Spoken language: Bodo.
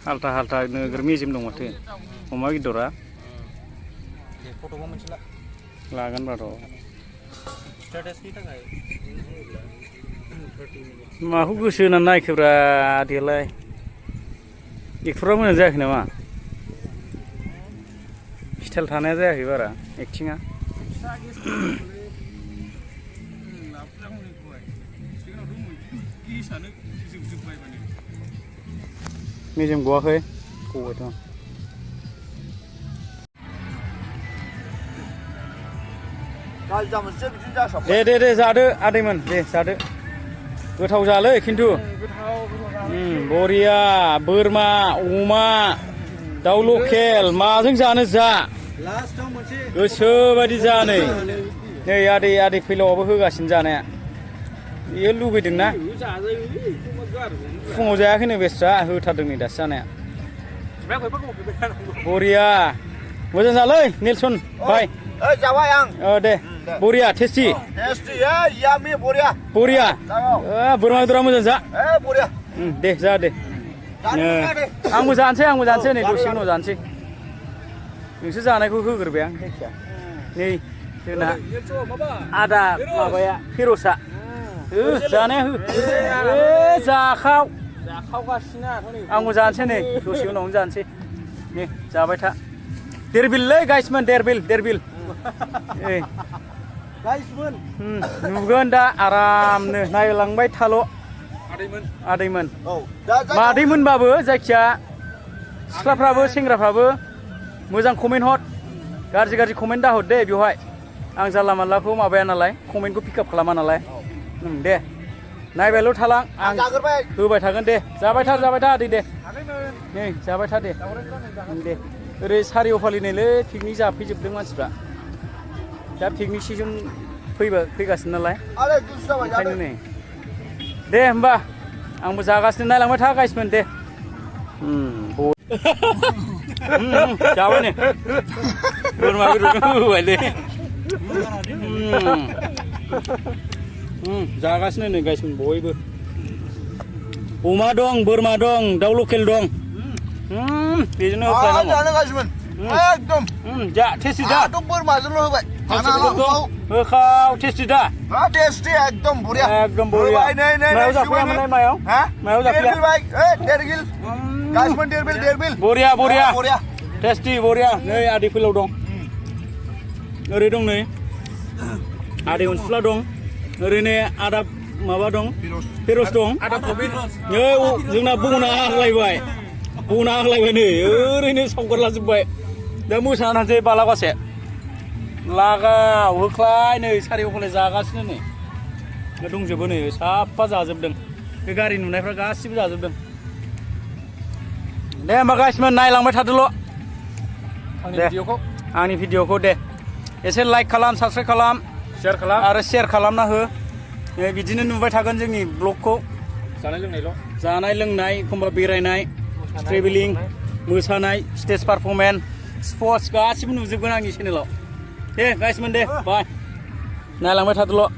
हाल्था हाल्था नोगोर मेजेम दं माथो अमा गिदरा लागोन बार' माखौ गोसो होनानै नायखोब्रा आदैयालाय एक्टरा मोजां जायाखै नामा स्टाइल थानाया जायाखै बारा एक्टिंआ मेजेम गवाखै गबाय दं दे जादो आदैमोन दे जादो गोथाव जालै खिन्थु बरिया बोरमा अमा दाउ लकेल माजों जानो जा गोसो बायदि जा नै आदै फैलावआबो होगासिनो जानाया बेयो लुगैदोंना फुङाव जायाखैनो बेस्रा होथारदों नै दासो जानाया बरिया मोजां जालै नेलसन भाई जाबाय आं दे बरिया टेस्टि यामी बरिया बरिया बोरमा बेदरा मोजां जा बरिया दे जा दे आंबो जानोसै नै दसे उनाव जानोसै नोंसोर जानायखौ होग्रोबाय आं जायखिया नै जोंना आदा माबाया फिर'सा जानाया हो जाखावगासिनो आंबो जानोसै नै दसे उनावनो जानोसै नै जाबाय था देरबिललै गाइसमोन देरबिल नुगोन दा आरामनो नायलांबाय थाल' आदैमोन मादैमोनबाबो जायखिया सिख्लाफ्राबो सेंग्राफ्राबो मोजां कमेन्ट हर गाज्रि कमेन्ट दाहर दे बेवहाय आं जानला मानलाखौ माबाया नालाय कमेन्टखौ पिकआप खालामा नालाय दे नायबायल' थालां आं होबाय थागोन दे जाबाय था आदै दे नै जाबाय था दे ओरै सारिय'फालिनोलै पिकनिक जाफैजोबदों मानसिफ्रा दा पिकनिक सिजन फैगासिनो नालाय ओंखायनो नै दे होमबा आंबो जागासिनो नायलांबाय था गाइसमोन दे जाबाय नै बोरमा बेदरखौ होबायलै जागासिनो नै गाइसमोन बयबो अमा दं बोरमा दं दाउ लकेल दं बेजोंनो होखानांगौ एकदम जा टेस्टि दा बोरमाजोंल' होबाय होखाव टेस्टि दा टेस्टि एकदम बरिया मायाव जाफैयामोनलाय मायाव जाफैया देरबिल बरिया टेस्टि बरिया नै आदै फैलाव दं ओरै दं नै आदै अनसुला दं ओरैनो आदा माबा दं फिर'स दं नै जोंना बना आग्लायबाय नै ओरैनो सावगारलाजोब्बाय दा मोसानानै बालागासे लागाव होख्लाय नै सारिय'फाले जागासिनो नै दंजोबो नै साफा जाजोबदों बे गारि नुनायफ्रा गासिबो जाजोबदों दे होमबा गाइसमोन नायलांबाय थादोल' आंनि भिडिअखौ दे एसे लाइक खालाम साबस्क्राइब खालाम आरो शेयार खालामना हो बिदिनो नुबाय थागोन जोंनि ब्लगखौ जानाय लोंनाय एखमबा बेरायनाय ट्रेभेलिं मोसानाय स्टेज पारफरमेन्स स्पर्ट्स गासिबो नुजोबगोन आंनि चेनेलाव दे गाइसमोन दे बाय नायलांबाय थादोल'